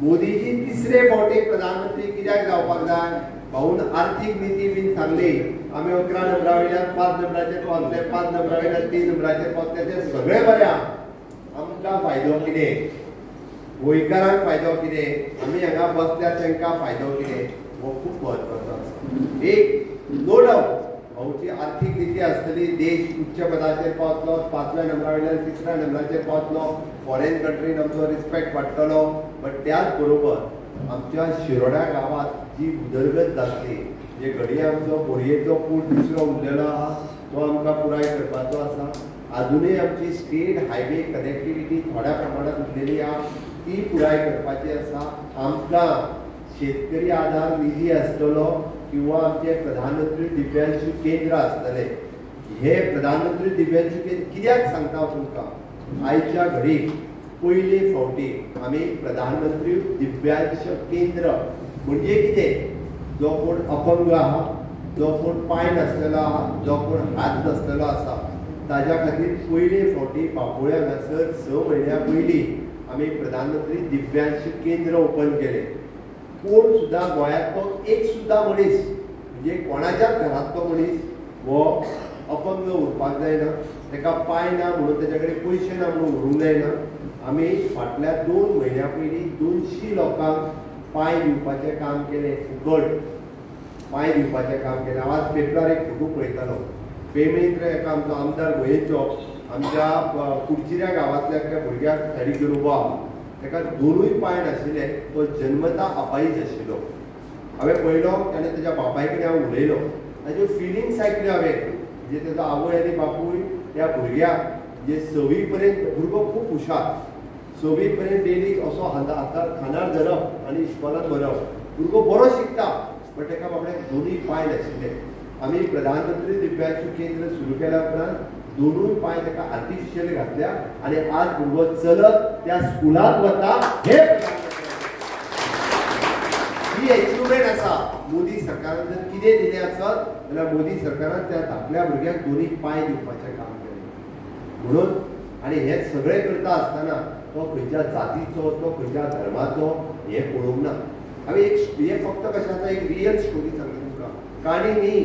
मोदीजी तिसरे फावटी प्रधानमंत्री कित्याक जावपाक जाय? भाऊन आर्थीक नीती बीन सांगली, आमी 11 नंबरा वयल्यान 5 नंबराचेर पावतले, 5 नंबरा वयल्यान 3 नंबराचेर पावतले, ते सगळें बरें आहा. आमकां फायदो कितें, गोंयकारांक फायदो कितें, आमी हांगा बसल्या तांकां फायदो कितें, हो खूब म्हत्वाचो आसा. एक नो डावट भाऊची आर्थीक नीती आसतली, देश उच्च पदाचेर पावतलो, 5व्या नंबरा वयल्यान 3ऱ्या नंबराचेर पावतलो, फॉरेन कंट्रीन आमचो रिस्पेक्ट वाडटलो. बट त्याच बरोबर आमच्या शिरोड्या गांवांत जी उदरगत जातली, जे घडये आमचो बोरयेचो पूल दुसरो उरलेलो आहा तो आमकां पुराय करपाचो आसा. आजुनूय आमची स्टेट हायवे कनेक्टिविटी थोड्या प्रमाणांत उरलेली आहा ती पुराय करपाची आसा. आमकां शेतकरी आधार निधी आसतलो किंवा आमचे प्रधानमंत्री दिव्यांशु केंद्र आसतले. हे प्रधानमंत्री दिव्यांशु केंद्र कित्याक सांगता हांव तुमकां, आयच्या घडीक पयले फावटी आमी प्रधानमंत्री दिव्यांश केंद्र म्हणजे कितें, जो कोण अपंग आहा, जो कोण पांय नासलेलो आहा, जो कोण हात नासलेलो आसा, ताज्या खातीर पयले फावटी बापोळे हांगासर 6 म्हयन्या पयलीं आमी प्रधानमंत्री दिव्यांश केंद्र ओपन केलें. कोण सुद्दां गोंयांतलो एक सुद्दां मनीस म्हणजे कोणाच्याच घरांतलो मनीस हो अपंग उरपाक जायना, ताका पांय ना म्हणून ताच्या कडेन पयशे ना म्हणून उरूंक जायना. आमी फाटल्या 2 म्हयन्या पयलीं 200 लोकांक पांय दिवपाचें काम केलें, फुकट पांय दिवपाचें काम केलें. हांव आज पेपरार एक फोटो पळयतालो, पेमेंत्र एका आमचो आमदार गोंयेचो आमच्या कुडचिऱ्या गांवांतल्या एका भुरग्याक सायडीक घेवन उबो आहा, ताका 2ूय पांय नाशिल्ले, तो जन्मता अपायीच आशिल्लो. हांवें पळयलो आनी ताच्या बापाय कडेन हांव उलयलो, ताच्यो फिलिंग्स आयकल्यो हांवें. म्हणजे ताजो आवय आनी बापूय त्या भुरग्याक म्हणजे 6वी पर्यंत, भुरगो खूब हुशार, 6वी पर्यंत डेली असो हातार खांदार धरप आनी इस्कॉलान भरप, भुरगो बरो शिकता बट ताका बाबड्याक 2ूय पांय नाशिल्ले. आमी प्रधानमंत्री दिव्यांशु केंद्र सुरू केल्या उपरांत 2ूय पांय ताका आर्टिफिशियल घातल्या आनी आज भुरगो चलत त्या स्कुलांत वता. हे ही एचिवमेंट आसा. मोदी सरकारान जर कितें दिलें आसत जाल्यार मोदी सरकारान त्या धाकल्या भुरग्यांक 2ूय पांय दिवपाचें काम केलें. म्हणून आनी हें सगळें करता आसतना तो खंयच्या जातीचो, तो खंयच्या धर्माचो हें पळोवंक ना. हांवें एक हें फक्त कशें आसा, एक रियल स्टोरी सांगता तुमकां, काणी न्ही.